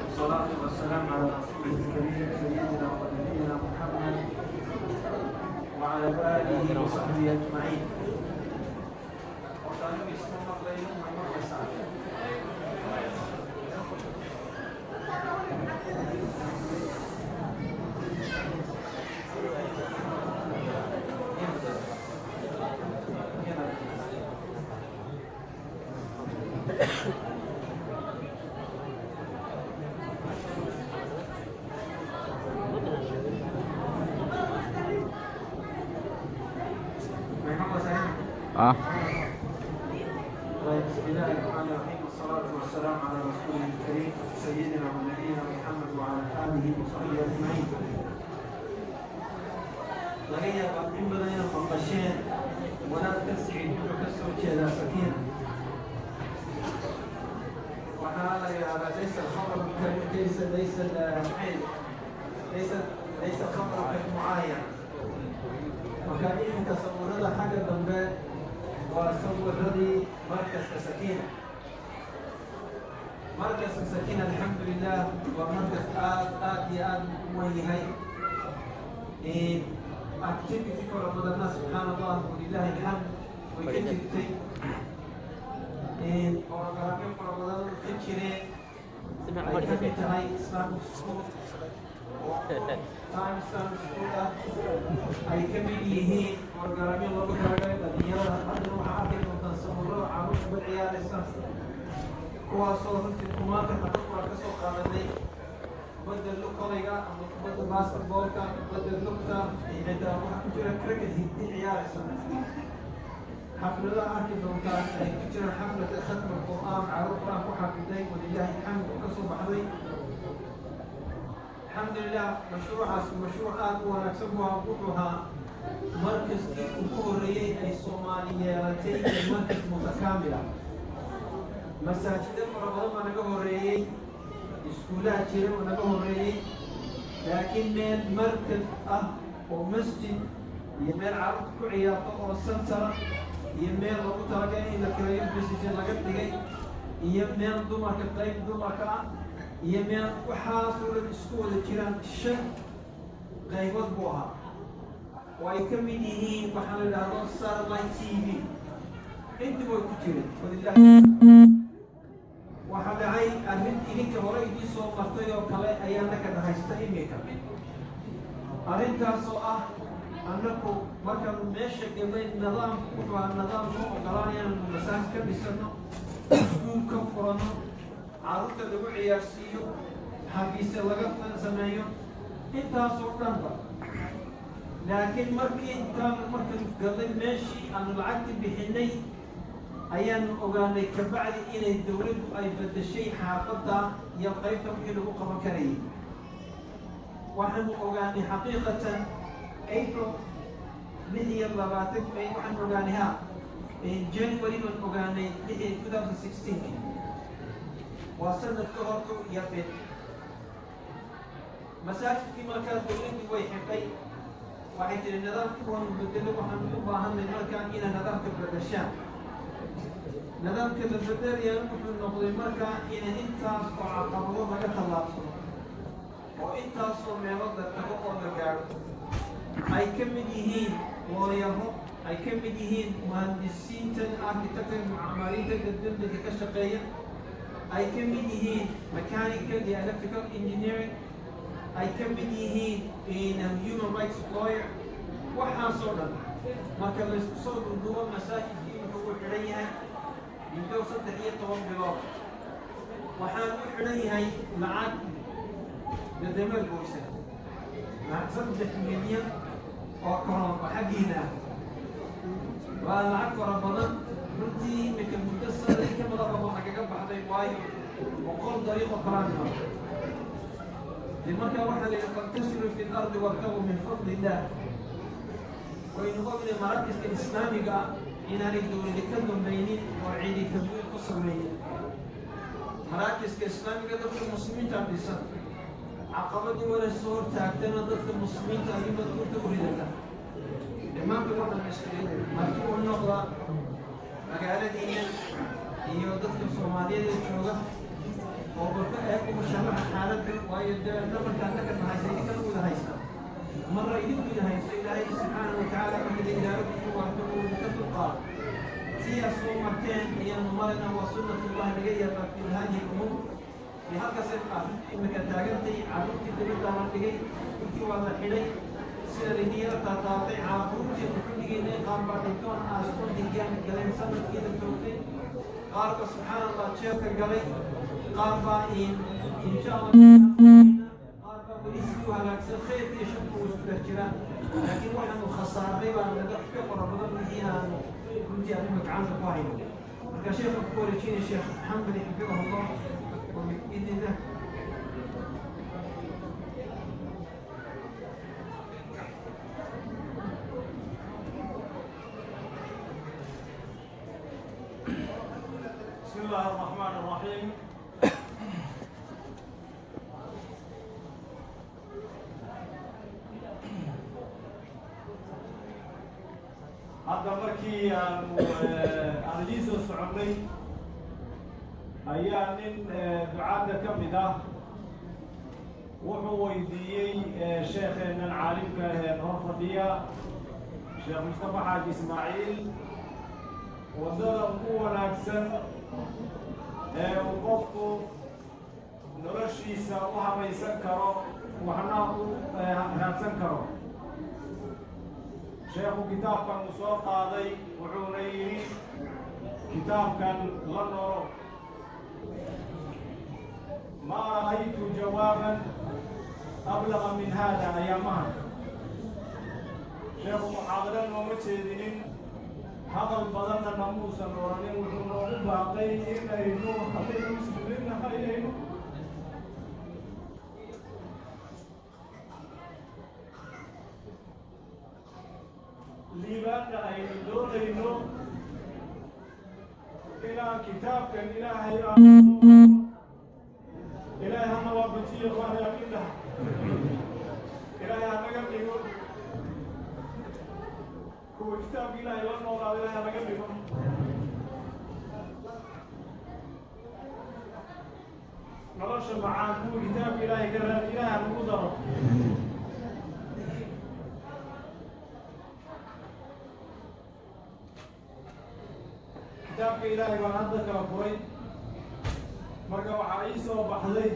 والصلاة والسلام على رسوله الكريم سيدنا ونبينا محمد وعلى آله وصحبه أجمعين. وقالوا يستمر ليلهم ومر ساعة. طيب، بسم الله الرحمن الرحيم، والصلاة والسلام على رسوله الكريم سيدنا ونبينا محمد وعلى آله وصحبه أجمعين. Laga yaabaa in badan inaad maqasheen wadaadka Siciid wuxuu ka soo jeedaa Sakiina. Waxaa la yidhahdaa laysa alkhamru laysa laysa laysa laysa alkhamru kalmucaayan. Marka iminka sawirada xagga dambe waa sawiradii markaska Sakiina. Markaska Sakiina, alxamdulilah, waa markas aad aad iyo aad u wen yahay, activity fara badanna, subxaan Allah walilahi alxamd, way ka jirtay, programyo fara badan ka jireen, ay ka mid tahay Islamic school oo time Islamic school ah, ay ka mid yihiin programyo loogu talagalay dhalinyarada. Haddana waxaa arki doontaan sawirro carruur kubad ciyaaraysa, kuwaasoo runtii kumaanta xabad waa ka soo qaadanay, kubadda lukolayga ama kubadda basketballka, kubadda lugta, iyo xitaa waxaa ku jira cricket hindi ciyaaraysa. Xafladaha arki doontaan ay ku jiraan xaflada khatma qur'aan, carruur qur'aan ku xafiday, walilahi alxamd, oo ka soo baxday, alxamdulilah. Mashruucaas mashruuc aada u wanaagsan buu ahaa. Wuxuu ahaa markaskii ugu horreeyey ay Soomaali yeelatay ee markas mutakaamila. Masaajida fara badan baa naga horreeyey, iskuulaha jira oo naga horreeyey, laakiin meel markas ah oo masjid iyo meel carruurta ku ciyaarto oo center ah iyo meel loogu talagalay in la kireeyo business laga dhigay iyo meel dumarka, qayb dumarka ah, iyo meel waxaasoo dhan isku wada jiraan, shan qaybood buu ahaa, oo ay ka mid yihiin waxaa la idhaahdo satellite TV, intiba way ku jireen, walilahi. Waxaa dhacay arrin idinka hore idiin soo martay oo kale ayaa naka dhahaysta iminka, arrintaasoo ah Annaku markaanu meesha galnay, nidaamku wuxuu ahaa nidaam noo ogolaanaya inaanu masaajid ka dhisano, iskuul ka furano, carruurta lagu ciyaarsiiyo, xafiisya laga sameeyo, intaasoo dhanba. Laakiin markii intaanu markaanu galnay meeshii, aanu lacagtii bixinay, ayaanu ogaanay kabacdi inay dowladdu ay bedeshay xaafadda iyo qaybta wixii lagu qaban karayay. Waxaanu ogaanay xaqiiqatan April 26, waxaan ogaanay January baan ogaanay 2016, waa sanad ka horto iyo bil. Masaajidkii markaa dowladdii way xidhay. Waxay tihi, "Nidaamkii waanu bedelo, waxaanu u baahanay markaa inay nidaamka bedeshaan." Nidaamka la bedelayaan wuxuu noqday markaa in intaas oo caqabado laga tallaabsado oo intaasoo meelood la tago oo la gaadho, ay ka mid yihiin looyaro, ay ka mid yihiin muhandisiintan, architecta, mucamariinta dadambiga ka shaqeeya, ay ka mid yihiin mechanical iyo electrical engineering, ay ka mid yihiin human rights lawyer. Waxaasoo dhan marka laysku soo duuduubo, masaajidkii wuxuu u xidhan yahay muddo 13 bilood. Waxaan u xidhan yahay lacag dadameel goysa, 3 milyan oo karoon oo xaggiina ah. Waa lacag fara badan runtii. Imika muddo sanadii ka badan baa nagaga baxday, waayo 100 dariiqo kalaan maro de. Marka waxaa la yidhi, فانتشروا في الأرض وابتغوا من فضل الله. Waynu ognay maraakiska islaamiga ah inaanay dowladi ka dambaynin oo cidi tamwiil ku sameeyin. Maraakiska islaamiga dadka muslimiinta dhisan, caqabadii wala soo hortaagtana dadka muslimiinta ayuba kurta u ridata. Maanta waxaan isiri, marti u noqda magaaladiina iyo dadka Soomaaliyeed ee jooga oo balka eeg uga sharaxa xaaladda, waayo dee nabarka annaka na haysa idinkana wada haysta, marra idinku ida hayso. Ilaahay subxaanahu watacaala markada idaarada ku waarto uu idinka dulqaado. Siyaa soo marteen ayaanu marayna, waa sunnatullahi laga yaabaa fi hadihi lumuur. Iyo halkaasay arrintu imika taagantay. Carruurtii dibadda la dhigay, intii waa la xidhay, sida laydin yara taataabtay. Carruurtii wuxuu qaar baa dhintoon aastoon higaan galeen sanadkii la toogtay, qaar ba subxaan Allah jeelka galay, qaar baa insha Allah, qaar baa weli sidii u hagaagsan. Khayrka iyo sharku uu isku dhex jiraan, laakiin waxaanu khasaarnay baa naga ka fara badan wixii aanu runtii aan imika gacanta ku hayno. Marka sheekha ku wareejinaya, Sheekh Xambali xafidahu Allah وبإذن الله. بسم الله الرحمن الرحيم. Hadda markii aanu aan idiin soo soconnay ayaa nin ducaadda ka mid ah wuxuu weydiiyey sheekheennan caalimka aheen hor fadhiya, Sheekh Mustafa Xaaji Ismaaciil, waddada ugu wanaagsan ee uu qofku noloshiisa u habaysan karo, waxna u raadsan karo. Sheekhu kitaabkan uu soo qaaday, wuxuuna yidhi, "Kitaabkan la noolo." ما رأيت جوابا أبلغ من هذا ayaamaha. Sheekhu muxaadaro nooma jeedinin, hadal badanna namuusan oranin. Wuxuu noogu baaqay inaynu, haddaynu muslimiin nahay, aynu liibaanna aynu doonayno, inaan kitaabkan Ilaahay Ilaahay hana waafajiyo. Ikhwaani, amiin. Ilaahay hanaga dhigo kuwa kitaabka Ilaahay la noolaada. Ilaahay hanaga dhigo. Nolosha macaan kuwa kitaabka Ilaahay ka raadi, Ilaahay hanagu daro. Kitaabka Ilaahay baan hadda kala furay. Marka waxaa ii soo baxday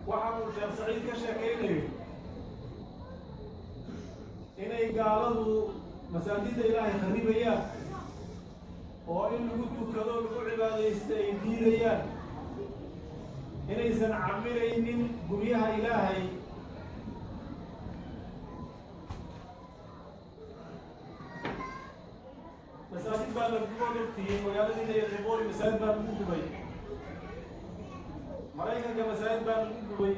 waxa uu Sheekh Saciid ka sheekaynayo. Inay gaaladu masaajidda Ilaahay kharibayaan oo in lagu tukado, lagu cibaadaysto ay diidayaan, inaysan camiraynin guryaha Ilaahay. Masaajid baa la gubo, ogtihiin, magaaladiina iyo Tripoli masaajid baa lagu gubay, Maraykanka masaajid baa lagu gubay,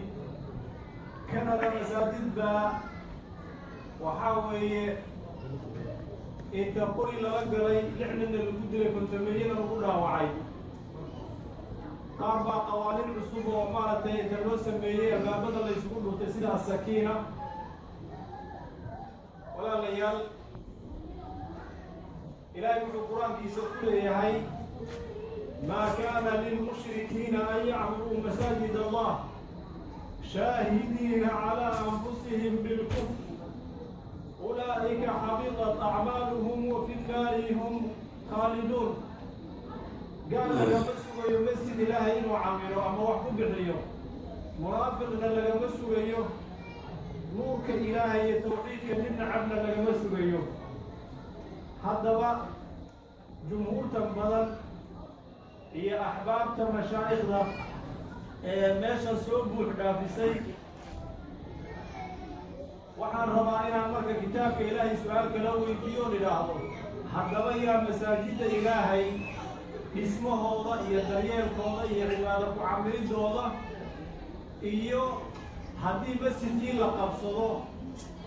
Canada masaajid baa waxaa weeye inta qori lala galay 6 ninna lagu dilay, 50-meeyana lagu dhaawacay. Qaar baa qawaaniin cusub oo maaragtay inta loo sameeyey albaabada la isugu dhuftay, sida Asakiina. Walaalayaal, Ilaahay wuxuu Qur-aankiisa ku leeyahay: "Maa kaana lilmushrikiina an yacmuruu masaajid Allah shaahidiina calaa anfusihim bilkufr ulaa'ika xabitat acmaaluhum wa fi nnaari hum khaaliduun." Gaal lagama sugayo masjid Ilaahay inuu camiro ama wax ku bixiyo, munaafiqna lagama sugayo, nuurka Ilaahay iyo tawxiidka nin nacabna lagama sugayo. Haddaba jumhuurtan badan iyo axbaabta mashaa'ikhda ee meeshan soo buux dhaafisay, waxaan rabaa inaan marka kitaabka Ilaahay su-aal kala weydiiyo on idhaahdo: haddaba yaa masaajidda Ilaahay dhismahooda iyo daryeelkooda iyo cibaado ku camiridooda, iyo haddii masjidkii la qabsado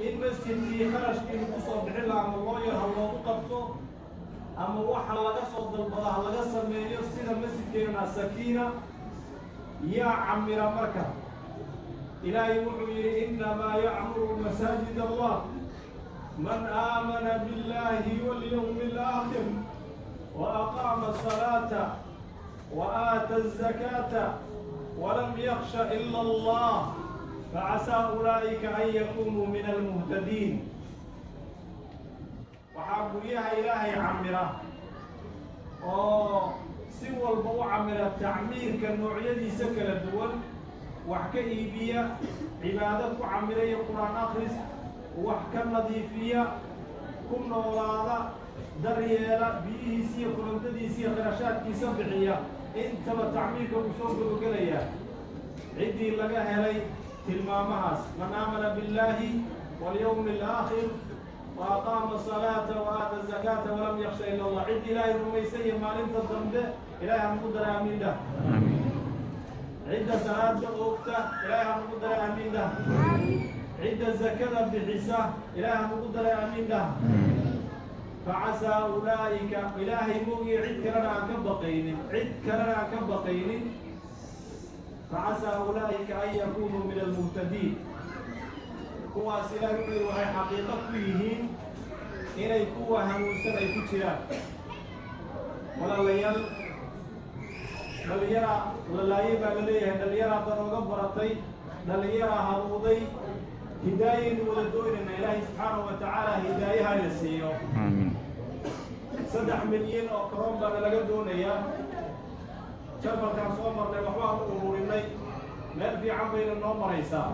in masjidkii kharashkii lagu soo bixin laha ama loo yar ha loogu qabto ama waxa laga soo dalbada ha laga sameeyo, sida masjidkeena Asakiina, yaa camira? Marka Ilaahay wuxuu yidhi: "Innamaa yacmuru masaajid Allah man aamana biاllahi walyawmi alaakhir wa aqaama asalaata wa aata azakaata walam yakhsha ila Allah facasaa ulaa'ika an yakunuu min almuhtadiin." Waxaa guryaha Ilaahay camira oo si walba u camira, tacmiirka noocyadiisa kala duwan, wax ka iibiya, cibaado ku camira iyo Qur-aan akhris, wax ka nadiifiya, ku noolaada, daryeela, biyihiisa iyo korontadiisa iyo kharashaadkiisa bixiya, intaba tacmiirka wuu soo gabogelayaa. Ciddii laga helay tilmaamahaas, man aamana biاllahi walyawmi alaakhir wa aqaama asalaata wa aata azakaata walam yaksha ila Allah, ciddii Ilaahay rumaysay iyo maalinta dambe, Ilahay hanugu dara, aamiin dhah. Cidda salaada oogta, Ilahay hanugu dara, aamiin dhah. Cidda zakada bixisa, Ilahay hanugu dara, aamiin dhah. Facasaa ulaa'ika, Ilaahay moogiye cid kalena aan ka baqaynin, cid kalena aan ka baqaynin, facasaa ulaa'ika an yakunuu min almuhtadiin. Kuwaas Ilahay wuxuu yihi waxay xaqiiqo ku yihiin inay kuwa hanuunsan ay ku jiraan. Walaalayaal, dhallinyaraa la laayay baa la leeyahay, dhallinyaraa darooga baratay, dhallinyaraa hanuuday. Hidaayaynu wada doonayna, Ilaahay subxaanahu wa tacaala hidaayahana siiyo. 3 milyan oo karoon baana laga doonayaa. Jarmalkaan soo marnay, waxbaan u ururinay, meel fiican bayna noo maraysaa.